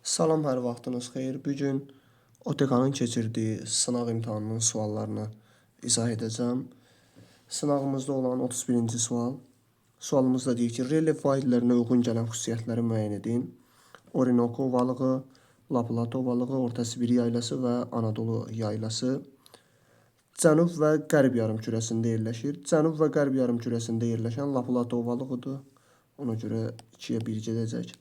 Salam, hər vaxtınız xeyir. Bu gün OTK-nın keçirdiyi sınaq imtahanının suallarını izah edəcəm. Sınağımızda olan 31-ci sual. Sualımızda deyir ki, relyef vahidlərinə uyğun gələn xüsusiyyətləri müəyyən edin. Orinoco ovalığı, La Plata ovalığı, Orta Sibir yaylası və Anadolu yaylası. Cənub və qərb yarımkürəsində yerləşir. Cənub və qərb yarımkürəsində yerləşən La Plata ovalığıdır. Ona görə 2-yə 1 gedəcək.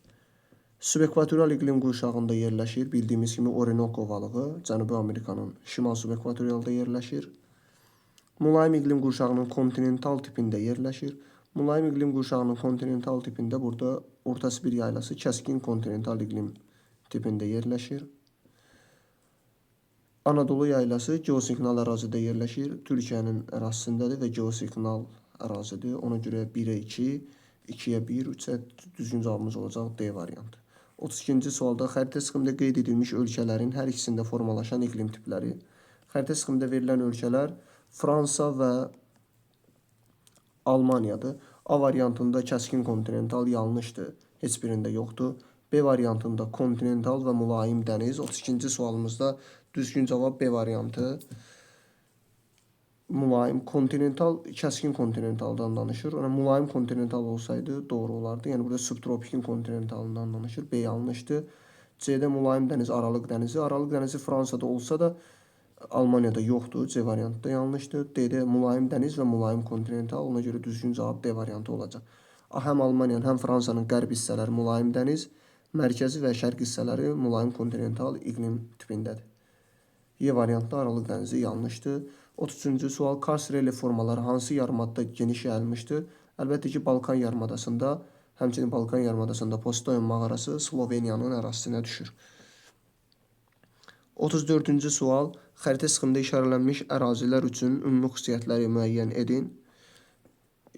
Subekvatorial iqlim qurşağında yerləşir. Bildiyimiz kimi Orinoco ovalığı Cənubi Amerikanın şimal subekvatorialda yerləşir. Mülayim iqlim qurşağının kontinental tipində yerləşir. Mülayim iqlim qurşağının kontinental tipində burada Orta Sibir yaylası kəskin kontinental iqlim tipində yerləşir. Anadolu yaylası geosinklinal ərazidə yerləşir. Türkiyənin ərazisindədir və geosinklinal ərazidir. Ona görə 1-ə 2, 2-yə 1, 3-ə düzgün cavabımız olacaq D variantı. 32-ci sualda xəritə sıxımında qeyd edilmiş ölkələrin hər ikisində formalaşan iqlim tipləri. Xəritə sıxımında verilən ölkələr Fransa və Almaniyadır. A variantında kəskin kontinental yanlışdır. Heç birində yoxdur. B variantında kontinental və mülayim dəniz. 32-ci sualımızda düzgün cavab B variantı. Mülayim kontinental, kəskin kontinentaldan danışır. Ona mülayim kontinental olsaydı doğru olardı. Yəni burada subtropikin kontinentalından danışır. B yanlışdır. C-də mülayim dəniz, Aralıq dənizi. Aralıq dənizi Fransada olsa da Almaniyada yoxdur. C variantı da yanlışdır. D-də mülayim dəniz və mülayim kontinental. Ona görə düzgün cavab D variantı olacaq. Həm Almaniyanın, həm Fransanın qərb hissələri mülayim dəniz, mərkəzi və şərq hissələri mülayim kontinental iqlim tipindədir. Y variantında Aralıq dənizi yanlışdır. 33-cü sual Kars relyef formaları hansı yarımadada geniş yayılmışdır? Əlbəttə ki, Balkan yarımadasında, həmçinin Balkan yarımadasında Postoyon mağarası Sloveniyanın ərazisinə düşür. 34-cü sual xəritə sıxımında işarələnmiş ərazilər üçün ümumi xüsusiyyətləri müəyyən edin.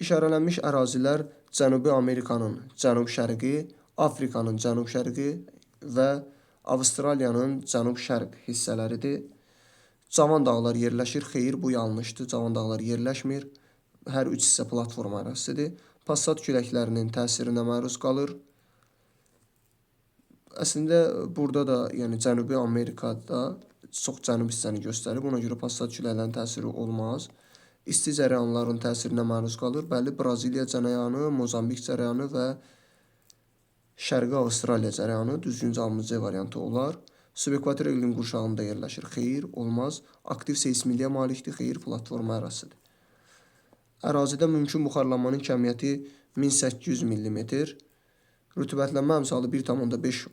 İşarələnmiş ərazilər Cənubi Amerikanın cənub-şərqi, Afrikanın cənub-şərqi və Avstraliyanın cənub-şərq hissələridir. Cavan dağlar yerləşir. Xeyr, bu yanlışdır. Cavan dağlar yerləşmir. Hər üç hissə platforma ərazisidir. Passat küləklərinin təsirinə məruz qalır. Əslində burada da, yəni Cənubi Amerikada çox cənub hissəni göstərib. Ona görə passat küləklərinin təsiri olmaz. İsti cərəyanların təsirinə məruz qalır. Bəli, Braziliya cərəyanı, Mozambik cərəyanı və Şərqi Avstraliya cərəyanı düzgün cavabımız C variantı olar. Subekvator iqlim qurşağında yerləşir. Xeyr, olmaz. Aktiv seysmikliyə malikdir. Xeyr, platforma ərazisidir. Ərazidə mümkün buxarlanmanın kəmiyyəti 1800 millimetr. Rütubətlənmə əmsalı 1,5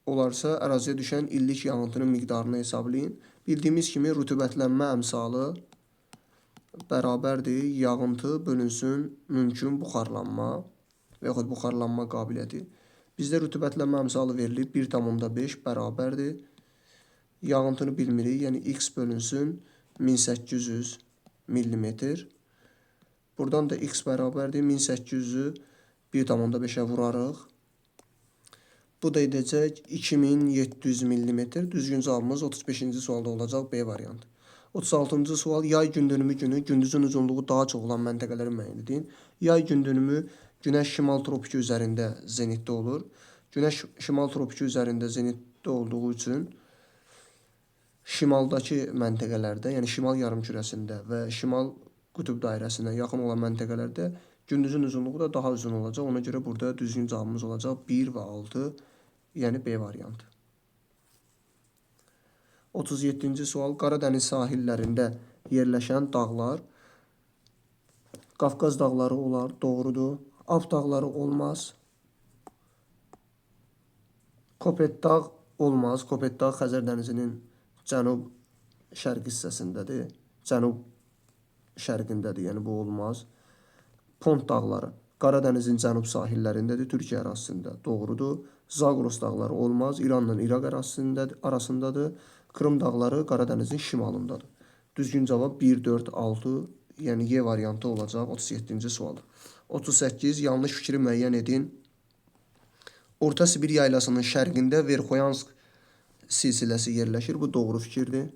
olarsa, əraziyə düşən illik yağıntının miqdarını hesablayın. Bildiyimiz kimi rütubətlənmə əmsalı bərabərdir yağıntı bölünsün mümkün buxarlanma və yaxud buxarlanma qabiliyyəti. Bizdə rütubətlənmə əmsalı verilib 1,5 bərabərdir. Yağıntını bilmirik, yəni x bölünsün 1800 millimetr. Buradan da x bərabərdir 1800-ü 1,5-ə vurarıq. Bu da edəcək 2700 millimetr. Düzgün cavabımız 35-ci sualda olacaq B variantı. 36-cı sual yay gündönümü günü gündüzün uzunluğu daha çox olan məntəqələri müəyyən edin. Yay gündönümü günəş şimal tropiki üzərində zenitdə olur. Günəş şimal tropiki üzərində zenitdə olduğu üçün şimaldakı məntəqələrdə, yəni şimal yarımkürəsində və şimal qütb dairəsinə yaxın olan məntəqələrdə gündüzün uzunluğu da daha uzun olacaq. Ona görə burada düzgün cavabımız olacaq 1 və 6, yəni B variantı. 37-ci sual Qaradəniz sahillərində yerləşən dağlar Qafqaz dağları olar, doğrudur. Alp dağları olmaz. Kopetdağ olmaz. Kopetdağ Xəzər dənizinin cənub şərq hissəsindədir. Cənub şərqindədir, yəni bu olmaz. Pont dağları Qaradənizin cənub sahillərindədir, Türkiyə ərazisində. Doğrudur. Zagros dağları olmaz. İranla İraq ərazisindədir, arasındadır. Krım dağları Qaradənizin şimalındadır. Düzgün cavab 1, 4, 6, yəni Y variantı olacaq 37-ci sualda. 38 yanlış fikri müəyyən edin. Orta Sibir yaylasının şərqində Verxoyansk silsiləsi yerləşir. Bu doğru fikirdir.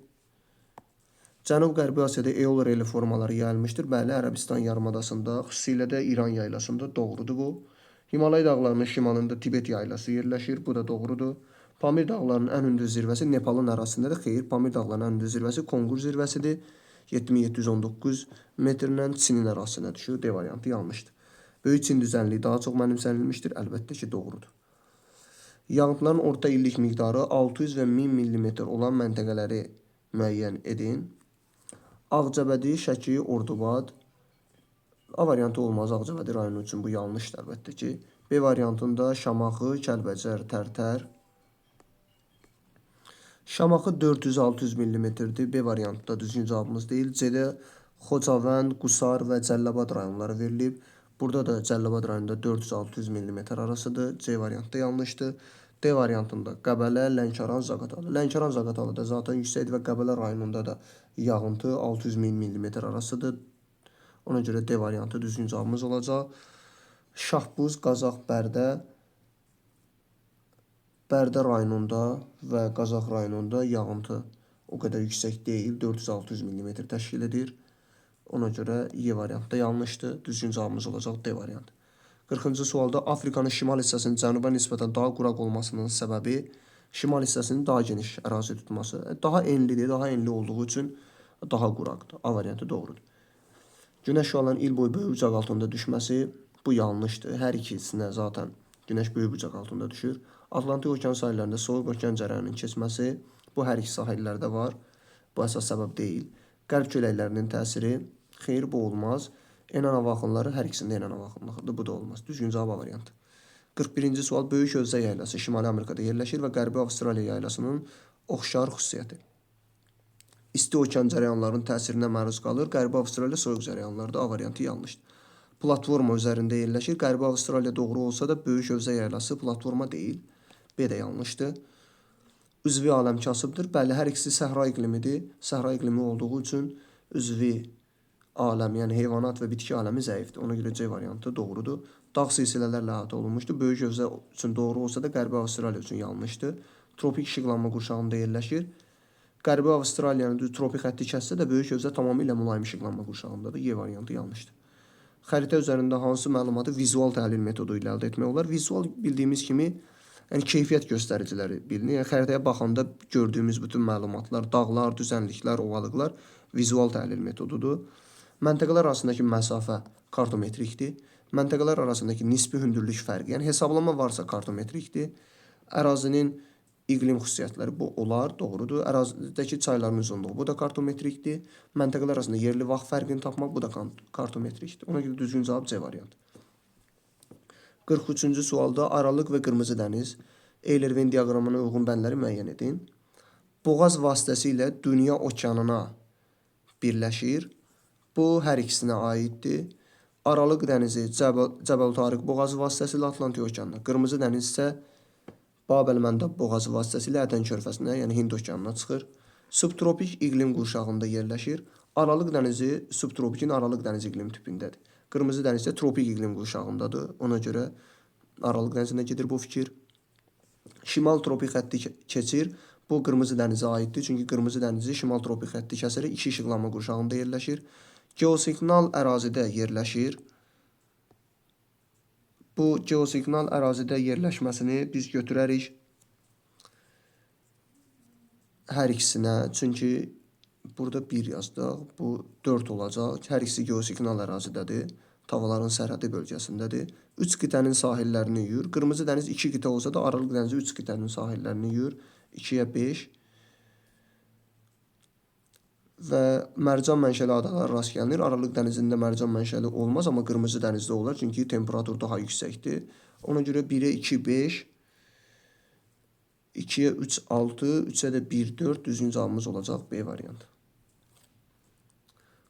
Cənub-Qərbi Asiyada eol relyef formaları yayılmışdır. Bəli, Ərəbistan yarımadasında, xüsusilə də İran yaylasında doğrudur bu. Himalay dağlarının şimalında Tibet yaylası yerləşir. Bu da doğrudur. Pamir dağlarının ən hündür zirvəsi Nepalın ərazisindədir. Xeyr, Pamir dağlarının ən hündür zirvəsi Konqur zirvəsidir. 7719 metrlə Çinin ərazisinə düşür. D variantı yanlışdır. Böyük Çin düzənliyi daha çox mənimsənilmişdir. Əlbəttə ki, doğrudur. Yağıntıların orta illik miqdarı 600 və 1000 millimetr olan məntəqələri müəyyən edin. Ağcabədi, Şəki, Ordubad. A variantı olmaz. Ağcabədi rayonu üçün bu yanlışdır əlbəttə ki. B variantında Şamaxı, Kəlbəcər, Tərtər. Şamaxı 400-600 millimetrdir. B variantında düzgün cavabımız deyil. C-də Xocavənd, Qusar və Cəllabad rayonları verilib. Burada da Cəllabad rayonunda 400-600 millimetr arasıdır. C variantı da yanlışdır. D variantında Qəbələ, Lənkəran, Zaqatala. Lənkəran, Zaqatala da zaten yüksəkdir və Qəbələ rayonunda da yağıntı 600 millimetr arasıdır. Ona görə D variantı düzgün cavabımız olacaq. Şahbuz, Qazax, Bərdə. Bərdə rayonunda və Qazax rayonunda yağıntı o qədər yüksək deyil, 400-600 millimetr təşkil edir. Ona görə Y variantı da yanlışdır. Düzgün cavabımız olacaq D variantı. 40-cı sualda Afrikanın şimal hissəsinin cənuba nisbətən daha quraq olmasının səbəbi şimal hissəsinin daha geniş ərazi tutması. Daha enlidir, daha enli olduğu üçün daha quraqdır. A variantı doğrudur. Günəş şüalarının il boyu böyük bucaq altında düşməsi bu yanlışdır. Hər ikisinə zaten günəş böyük bucaq altında düşür. Atlantik okean sahillərində soyuq okean cərəyanının keçməsi bu hər iki sahillərdə var. Bu əsas səbəb deyil. Qərb küləklərinin təsiri xeyr bu olmaz. Enən hava axınları hər ikisində enən hava axınlarıdır. Bu da olmaz. Düzgün cavab A variantı. 41-ci sual Böyük Hövzə yaylası Şimali Amerikada yerləşir və Qərbi Avstraliya yaylasının oxşar xüsusiyyəti. İsti okean cərəyanlarının təsirinə məruz qalır. Qərbi Avstraliya soyuq cərəyanlarda A variantı yanlışdır. Platforma üzərində yerləşir. Qərbi Avstraliya doğru olsa da Böyük Hövzə yaylası platforma deyil. B də yanlışdır. Üzvi aləm kasıbdır. Bəli, hər ikisi səhra iqlimidir. Səhra iqlimi olduğu üçün üzvi aləm, yəni heyvanat və bitki aləmi zəifdir. Ona görə C variantı doğrudur. Dağ silsilələrlə əhatə olunmuşdur. Böyük Hövzə üçün doğru olsa da Qərbi Avstraliya üçün yanlışdır. Tropik işıqlanma qurşağında yerləşir. Qərbi Avstraliyanın düz tropik xətti kəssə də Böyük Hövzə tamamilə mülayim işıqlanma qurşağındadır. Y variantı yanlışdır. Xəritə üzərində hansı məlumatı vizual təhlil metodu ilə əldə etmək olar? Vizual bildiyimiz kimi, yəni keyfiyyət göstəriciləri bilinir. Yəni xəritəyə baxanda gördüyümüz bütün məlumatlar, dağlar, düzənliklər, ovalıqlar vizual təhlil metodudur. Məntəqələr arasındakı məsafə kartometrikdir. Məntəqələr arasındakı nisbi hündürlük fərqi, yəni hesablama varsa kartometrikdir. Ərazinin iqlim xüsusiyyətləri bu olar, doğrudur. Ərazidəki çayların uzunluğu bu da kartometrikdir. Məntəqələr arasında yerli vaxt fərqini tapmaq bu da kartometrikdir. Ona görə düzgün cavab C variantı. 43-cü sualda Aralıq və Qırmızı dəniz Euler-Venn diaqramına uyğun bəndləri müəyyən edin. Boğaz vasitəsilə Dünya okeanına birləşir. Bu hər ikisinə aiddir. Aralıq dənizi Cəbəl Tariq boğazı vasitəsilə Atlantik okeanına, Qırmızı dəniz isə Bab-əl-Məndəb boğazı vasitəsilə Ədən körfəzinə, yəni Hind okeanına çıxır. Subtropik iqlim qurşağında yerləşir. Aralıq dənizi subtropikin Aralıq dənizi iqlim tipindədir. Qırmızı dəniz isə tropik iqlim qurşağındadır. Ona görə Aralıq dənizinə gedir bu fikir. Şimal tropik xətti keçir. Bu Qırmızı dənizə aiddir. Çünki Qırmızı dənizi şimal tropik xətti kəsərək iki işıqlanma qurşağında yerləşir. Geosignal ərazidə yerləşir. Bu geosignal ərazidə yerləşməsini biz götürərik hər ikisinə. Çünki burada 1 yazdıq. Bu 4 olacaq. Hər ikisi geosignal ərazidədir. Tavalların sərhədi bölgəsindədir. 3 qitənin sahillərini yuyur. Qırmızı dəniz 2 qitə olsa da Aralıq dənizi 3 qitənin sahillərini yuyur. 2-yə 5. Və mərcan mənşəli adalar rast gəlinir. Aralıq dənizində mərcan mənşəli olmaz, amma Qırmızı dənizdə olar. Çünki temperatur daha yüksəkdir. Ona görə 1-ə 2, 5, 2-yə 3, 6, 3-ə də 1, 4 düzgün cavabımız olacaq B variantı.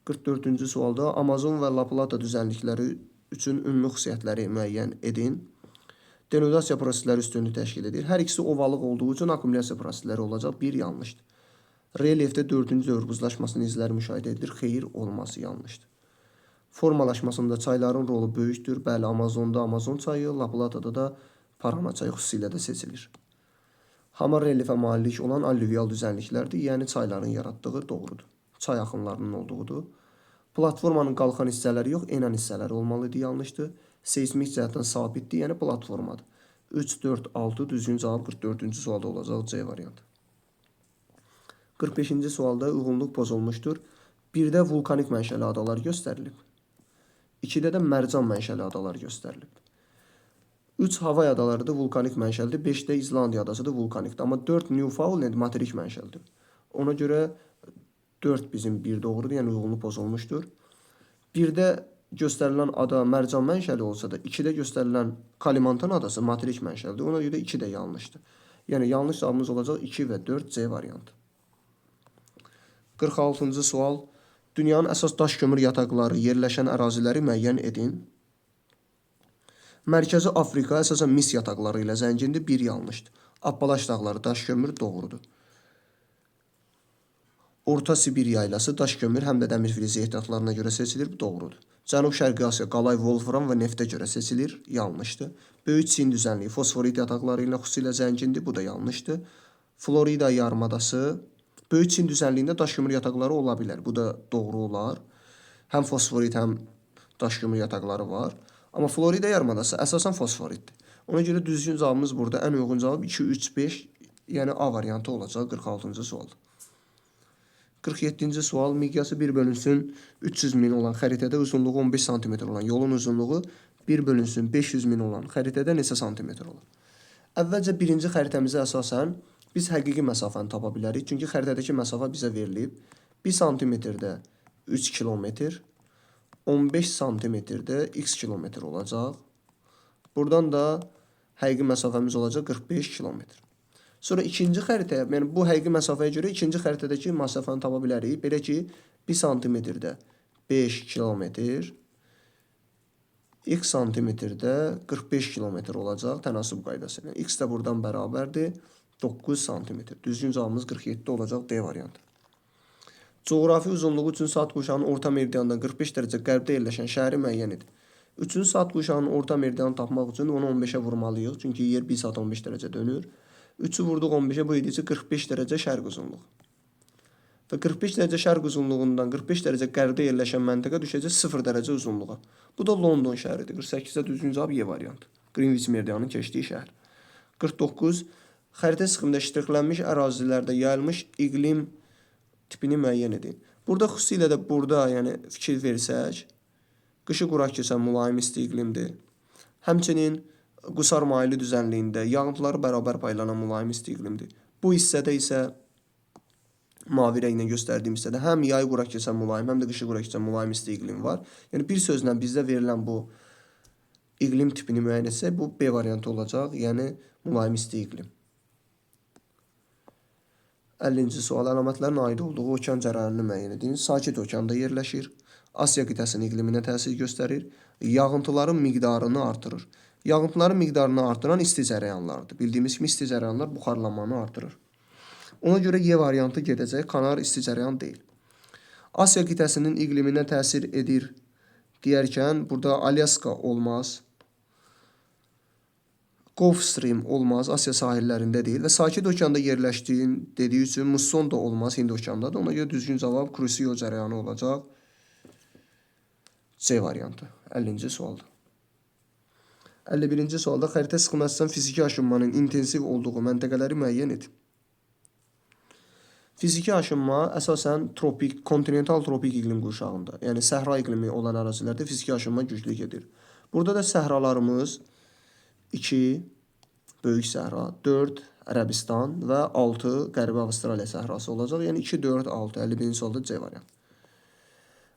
44-cü sualda Amazon və La Plata düzənlikləri üçün ümumi xüsusiyyətləri müəyyən edin. Denudasiya prosesləri üstünlük təşkil edir. Hər ikisi ovalıq olduğu üçün akkumulyasiya prosesləri olacaq. Bir yanlışdır. Relyefdə 4-cü dövr buzlaşmasının izləri müşahidə edilir. Xeyr, olması yanlışdır. Formalaşmasında çayların rolu böyükdür. Bəli, Amazonda Amazon çayı, La Plata'da da Parana çayı xüsusilə də seçilir. Hamar relyefə malik olan allüvial düzənliklərdir. Yəni çayların yaratdığı doğrudur. Çay axınlarının olduğudur. Platformanın qalxan hissələri yox, enən hissələri olmalı idi, yanlışdır. Seysmik cəhətdən sabitdir, yəni platformadır. 3, 4, 6 düzgün cavab 44-cü sualda olacaq C variantı. 45-ci sualda uyğunluq pozulmuşdur. 1-də vulkanik mənşəli adalar göstərilib. 2-də də mərcan mənşəli adalar göstərilib. 3 Havay adalarıdır, vulkanik mənşəlidir. 5 də İzlandiya adasıdır, vulkanikdir. Amma 4 Newfoundland materik mənşəlidir. Ona görə 4 bizim 1 doğrudur, yəni uyğunluq pozulmuşdur. 1-də göstərilən ada mərcan mənşəli olsa da 2-də göstərilən Kalimantan adası materik mənşəlidir. Ona görə 2 də yanlışdır. Yəni yanlış cavabımız olacaq 2 və 4 C variantı. 46-cı sual. Dünyanın əsas daş kömür yataqları yerləşən əraziləri müəyyən edin. Mərkəzi Afrika əsasən mis yataqları ilə zəngindir. 1 yanlışdır. Appalaç dağları daş kömür doğrudur. Orta Sibir yaylası daş kömür həm də dəmir filizi ehtiyatlarına görə seçilir. Bu doğrudur. Cənub-Şərqi Asiya qalay, volfram və neftə görə seçilir. Yanlışdır. Böyük Çin düzənliyi fosforit yataqları ilə xüsusilə zəngindir. Bu da yanlışdır. Florida yarımadası Böyük Çin düzənliyində daş kömür yataqları ola bilər. Bu da doğru olar. Həm fosforit, həm daş kömür yataqları var. Amma Florida yarımadası əsasən fosforitdir. Ona görə düzgün cavabımız burada ən uyğun cavab 2, 3, 5, yəni A variantı olacaq 46-cı sual. 47-ci sual miqyası 1 bölünsün 300 min olan xəritədə uzunluğu 15 sm olan yolun uzunluğu 1 bölünsün 500 min olan xəritədə neçə santimetr olar? Əvvəlcə birinci xəritəmizə əsasən biz həqiqi məsafəni tapa bilərik. Çünki xəritədəki məsafə bizə verilib. 1 santimetrdə 3 kilometr, 15 santimetrdə x kilometr olacaq. Buradan da həqiqi məsafəmiz olacaq 45 kilometr. Sonra ikinci xəritəyə, yəni bu həqiqi məsafəyə görə ikinci xəritədəki məsafəni tapa bilərik. Belə ki, 1 santimetrdə 5 kilometr, x santimetrdə 45 kilometr olacaq tənasüb qaydası ilə. X də buradan bərabərdir 9 santimetr. Düzgün cavabımız 47 olacaq D variantı. Coğrafi uzunluğu üçün saat quşağının orta meridiandan 45 dərəcə qərbdə yerləşən şəhəri müəyyən edin. 3-cü saat quşağının orta meridianı tapmaq üçün onu 15-ə vurmalıyıq. Çünki yer 1 saat 15 dərəcə dönür. 3-ü vurduq 15-ə, bu eləyəcək 45 dərəcə şərq uzunluğu. Və 45 dərəcə şərq uzunluğundan 45 dərəcə qərbdə yerləşən məntəqə düşəcək 0 dərəcə uzunluğa. Bu da London şəhəridir. 48-ə düzgün cavab Y variantı. Greenwich meridianının keçdiyi şəhər. 49. Xəritə sxemində ştrixlənmiş ərazilərdə yayılmış iqlim tipini müəyyən edin. Burada xüsusilə də burada, yəni fikir versək, qışı quraq keçən mülayim isti iqlimdir. Həmçinin Qusar maili düzənliyində yağıntıları bərabər paylanan mülayim isti iqlimdir. Bu hissədə isə mavi rənglə göstərdiyim hissədə həm yay quraq keçən mülayim, həm də qışı quraq keçən mülayim isti iqlim var. Yəni bir sözlə bizdə verilən bu iqlim tipini müəyyən etsək, bu B variantı olacaq, yəni mülayim isti iqlim. 50-ci sual əlamətlərin aid olduğu okean cərəyanını müəyyən edin. Sakit okeanda yerləşir. Asiya qitəsinin iqliminə təsir göstərir. Yağıntıların miqdarını artırır. Yağıntıların miqdarını artıran isti cərəyanlardır. Bildiyimiz kimi isti cərəyanlar buxarlanmanı artırır. Ona görə Y variantı gedəcək. Kanar isti cərəyan deyil. Asiya qitəsinin iqliminə təsir edir deyərkən burada Alyaska olmaz. Gulf Stream olmaz, Asiya sahillərində deyil və Sakit okeanda yerləşdiyin dediyi üçün musson da olmaz, Hind okeandadır. Ona görə düzgün cavab Crusoe cərəyanı olacaq. C variantı. 50-ci sualdır. 51-ci sualda xəritə sxemasından fiziki aşınmanın intensiv olduğu məntəqələri müəyyən edin. Fiziki aşınma əsasən tropik, kontinental tropik iqlim qurşağında, yəni səhra iqlimi olan ərazilərdə fiziki aşınma güclü gedir. Burada da səhralarımız 2 böyük səhra, 4 Ərəbistan və 6 Qərbi Avstraliya səhrası olacaq. Yəni 2, 4, 6. 51-ci sualda C variantı.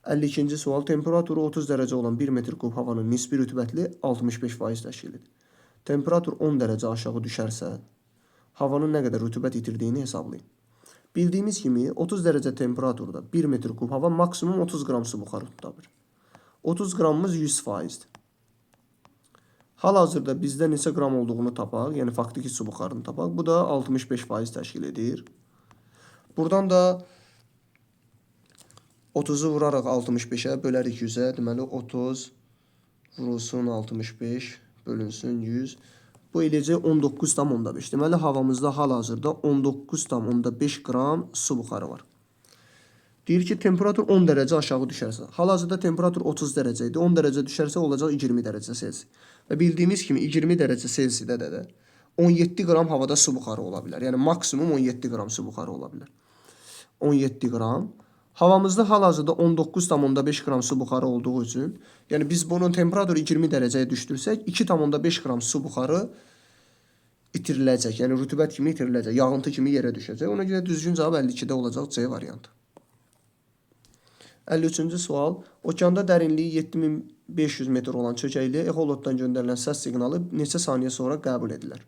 52-ci sual temperaturu 30 dərəcə olan 1 metr kub havanın nisbi rütubətli 65% təşkil edir. Temperatur 10 dərəcə aşağı düşərsə, havanın nə qədər rütubət itirdiyini hesablayın. Bildiyimiz kimi 30 dərəcə temperaturda 1 metr kub hava maksimum 30 qram su buxarı tuta bilir. 30 qramımız 100%-dir. Hal-hazırda bizdə neçə qram olduğunu tapaq, yəni faktiki su buxarını tapaq. Bu da 65% təşkil edir. Buradan da 30-u vuraraq 65-ə bölərik 100-ə. Deməli 30 vurulsun 65 bölünsün 100. Bu eləyəcək 19,5. Deməli havamızda hal-hazırda 19,5 qram su buxarı var. Deyir ki, temperatur 10 dərəcə aşağı düşərsə. Hal-hazırda temperatur 30 dərəcə idi. 10 dərəcə düşərsə olacaq 20 dərəcə Selsi. Və bildiyimiz kimi 20 dərəcə Selsidə də 17 qram havada su buxarı ola bilər. Yəni maksimum 17 qram su buxarı ola bilər. 17 qram. Havamızda hal-hazırda 19,5 qram su buxarı olduğu üçün, yəni biz bunun temperaturu 20 dərəcəyə düşdürsək, 2,5 qram su buxarı itiriləcək. Yəni rütubət kimi itiriləcək, yağıntı kimi yerə düşəcək. Ona görə düzgün cavab 52-də olacaq C variantı. 53-cü sual. Okeanda dərinliyi 7500 metr olan çökəkliyə exolotdan göndərilən səs siqnalı neçə saniyə sonra qəbul edilir?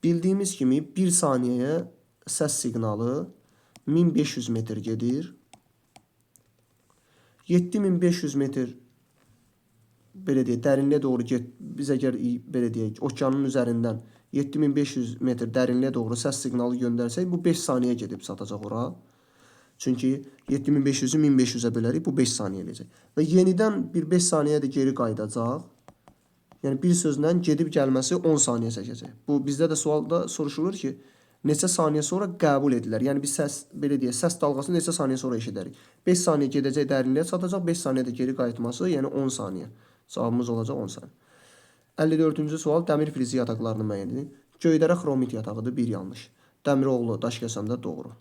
Bildiyimiz kimi 1 saniyəyə səs siqnalı 1500 metr gedir. 7500 metr belə deyək, dərinliyə doğru get, biz əgər belə deyək, okeanın üzərindən 7500 metr dərinliyə doğru səs siqnalı göndərsək, bu 5 saniyə gedib çatacaq ora. Çünki 7500-ü 1500-ə bölərik, bu 5 saniyə eləyəcək. Və yenidən bir 5 saniyə də geri qayıdacaq. Yəni bir sözlə gedib gəlməsi 10 saniyə çəkəcək. Bu bizdə də sualda soruşulur ki, neçə saniyə sonra qəbul edilər? Yəni biz səs belə deyək, səs dalğasını neçə saniyə sonra eşidərik? 5 saniyə gedəcək dərinliyə çatacaq, 5 saniyə də geri qayıtması, yəni 10 saniyə. Cavabımız olacaq 10 saniyə. 54-cü sual dəmir filizi yataqlarını müəyyən edin. Göydərə xromit yatağıdır, bir yanlış. Dəmiroğlu Daşkəsəndə doğru.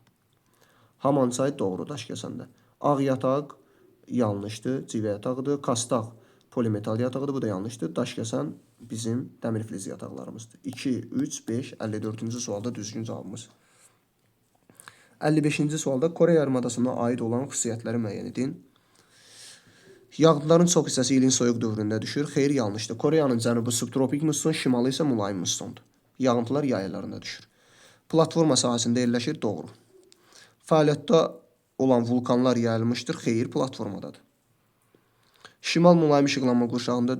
Hamançay doğru Daşkəsəndə. Ağ yataq yanlışdır, civə yatağıdır. Kastaq polimetal yatağıdır, bu da yanlışdır. Daşkəsən bizim dəmir filizi yataqlarımızdır. 2, 3, 5, 54-cü sualda düzgün cavabımız. 55-ci sualda Kore yarımadasına aid olan xüsusiyyətləri müəyyən edin. Yağıntıların çox hissəsi ilin soyuq dövründə düşür. Xeyr, yanlışdır. Koreyanın cənubu subtropik musson, şimalı isə mülayim mussondur. Yağıntılar yay aylarında düşür. Platforma sahəsində yerləşir. Doğru. Fəaliyyətdə olan vulkanlar yayılmışdır. Xeyr, platformadadır. Şimal mülayim işıqlanma qurşağında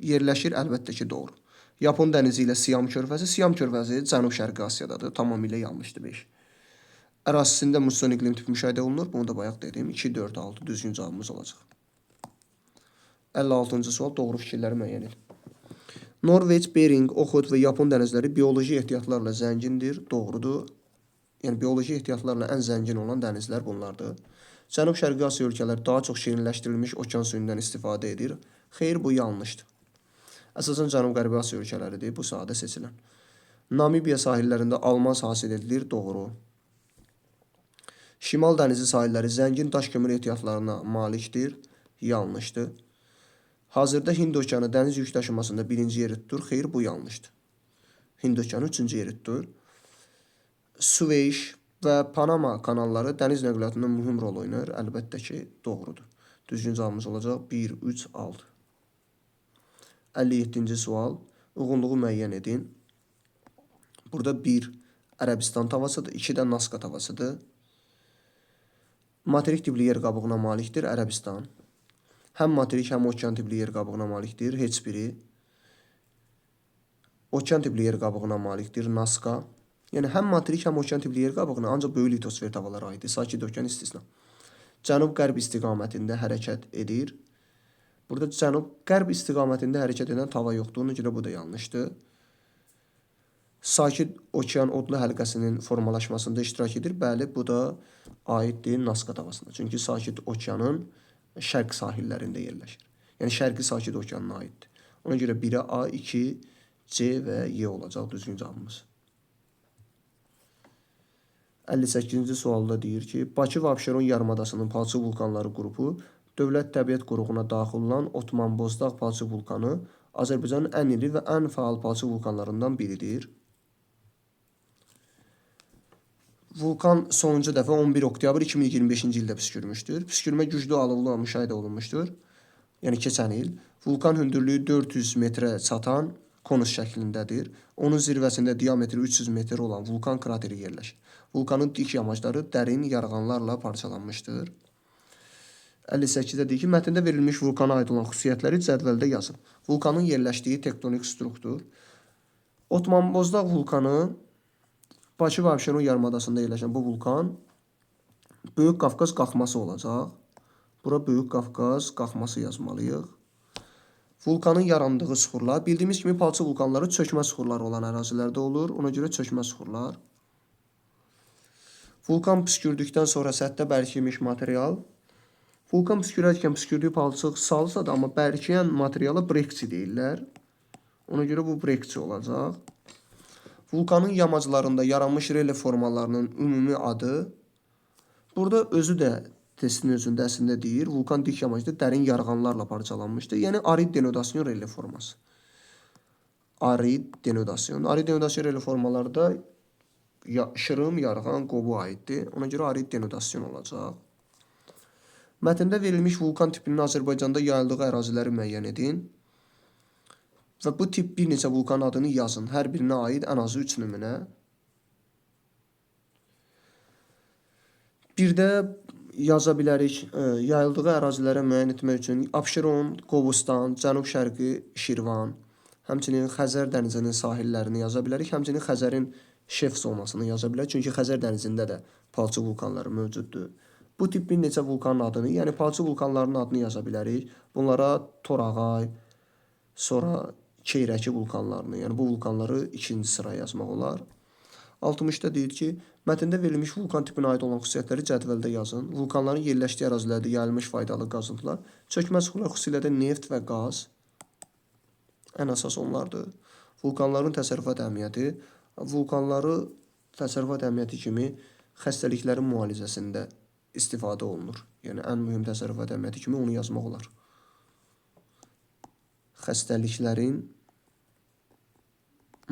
yerləşir. Əlbəttə ki, doğru. Yapon dənizi ilə Siam körfəzi. Siam körfəzi Cənub-Şərqi Asiyadadır. Tamamilə yanlışdır 5. Ərazisində musson iqlim tipi müşahidə olunur. Bunu da bayaq dedim. 2, 4, 6 düzgün cavabımız olacaq. 56-cı sual doğru fikirləri müəyyən edin. Norveç, Bering, Oxot və Yapon dənizləri bioloji ehtiyatlarla zəngindir. Doğrudur. Yəni bioloji ehtiyatlarla ən zəngin olan dənizlər bunlardır. Cənub-Şərqi Asiya ölkələri daha çox şirinləşdirilmiş okean suyundan istifadə edir. Xeyr, bu yanlışdır. Əsasən Cənub-Qərbi Asiya ölkələridir bu sahədə seçilən. Namibiya sahillərində almaz hasil edilir. Doğru. Şimal dənizi sahilləri zəngin daş kömür ehtiyatlarına malikdir. Yanlışdır. Hazırda Hind okeanı dəniz yük daşımasında birinci yeri tutur. Xeyr, bu yanlışdır. Hind okeanı üçüncü yeri tutur. Süveyş və Panama kanalları dəniz nəqliyyatında mühüm rol oynayır. Əlbəttə ki, doğrudur. Düzgün cavabımız olacaq 1, 3, 6. 57-ci sual. Uyğunluğu müəyyən edin. Burada 1 Ərəbistan tavasıdır, 2 də Nazka tavasıdır. Materik tipli yer qabığına malikdir Ərəbistan. Həm materik, həm okean tipli yer qabığına malikdir. Heç biri. Okean tipli yer qabığına malikdir Nazka. Yəni həm materik, həm okean tipli yer qabığına ancaq böyük litosfer tavalara aiddir. Sakit okean istisna. Cənub-qərb istiqamətində hərəkət edir. Burada cənub-qərb istiqamətində hərəkət edən tava yoxdur. Ona görə bu da yanlışdır. Sakit okean odlu həlqəsinin formalaşmasında iştirak edir. Bəli, bu da aiddir Nazka tavasına. Çünki Sakit okeanın şərq sahillərində yerləşir. Yəni Şərqi Sakit okeanına aiddir. Ona görə 1-ə A, 2, C və Y olacaq düzgün cavabımız. 58-ci sualda deyir ki, Bakı və Abşeron yarımadasının palçıq vulkanları qrupu Dövlət Təbiət Qoruğuna daxil olan Otman Bozdağ palçıq vulkanı Azərbaycanın ən iri və ən fəal palçıq vulkanlarından biridir. Vulkan sonuncu dəfə 11 oktyabr 2025-ci ildə püskürmüşdür. Püskürmə güclü alovla müşahidə olunmuşdur. Yəni keçən il. Vulkan hündürlüyü 400 metrə çatan konus şəklindədir. Onun zirvəsində diametri 300 metr olan vulkan krateri yerləşir. Vulkanın dik yamacları dərin yarğanlarla parçalanmışdır. 58-də deyir ki, mətndə verilmiş vulkana aid olan xüsusiyyətləri cədvəldə yazın. Vulkanın yerləşdiyi tektonik struktur. Otman Bozdağ vulkanı Bakı və Abşeron yarımadasında yerləşən bu vulkan Böyük Qafqaz qalxması olacaq. Bura Böyük Qafqaz qalxması yazmalıyıq. Vulkanın yarandığı suxurlar, bildiyimiz kimi palçıq vulkanları çökmə suxurları olan ərazilərdə olur. Ona görə çökmə suxurlar. Vulkan püskürdükdən sonra səthdə bərkimiş material. Vulkan püskürərkən püskürdüyü palçıq salsadır, amma bərkiyən materiala breksi deyirlər. Ona görə bu breksi olacaq. Vulkanın yamaclarında yaranmış relyef formalarının ümumi adı. Burada özü də testin özündə əslində deyir, vulkan dik yamacda dərin yarğanlarla parçalanmışdır. Yəni arid denudasyon relyef forması. Arid denudasyon. Arid denudasyon relyef formaları da şırım, yarğan, qobu aiddir. Ona görə arid denudasyon olacaq. Mətndə verilmiş vulkan tipinin Azərbaycanda yayıldığı əraziləri müəyyən edin. Və bu tip bir neçə vulkan adını yazın. Hər birinə aid ən azı 3 nümunə. Bir də yaza bilərik, yayıldığı ərazilərə müəyyən etmək üçün Abşeron, Qobustan, Cənub-Şərqi Şirvan, həmçinin Xəzər dənizinin sahillərini yaza bilərik. Həmçinin Xəzərin şef zonasını yaza bilərik. Çünki Xəzər dənizində də palçıq vulkanları mövcuddur. Bu tip bir neçə vulkanın adını, yəni palçıq vulkanlarının adını yaza bilərik. Bunlara Torağay, sonra Keyrəki vulkanlarını, yəni bu vulkanları ikinci sıraya yazmaq olar. 60-da deyir ki, mətndə verilmiş vulkan tipinə aid olan xüsusiyyətləri cədvəldə yazın. Vulkanların yerləşdiyi ərazilərdə yayılmış faydalı qazıntılar, çökmə suxurlar, xüsusilə də neft və qaz ən əsas onlardır. Vulkanların təsərrüfat əhəmiyyəti, vulkanları təsərrüfat əhəmiyyəti kimi xəstəliklərin müalicəsində istifadə olunur. Yəni ən mühüm təsərrüfat əhəmiyyəti kimi onu yazmaq olar. Xəstəliklərin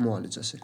müalicəsi.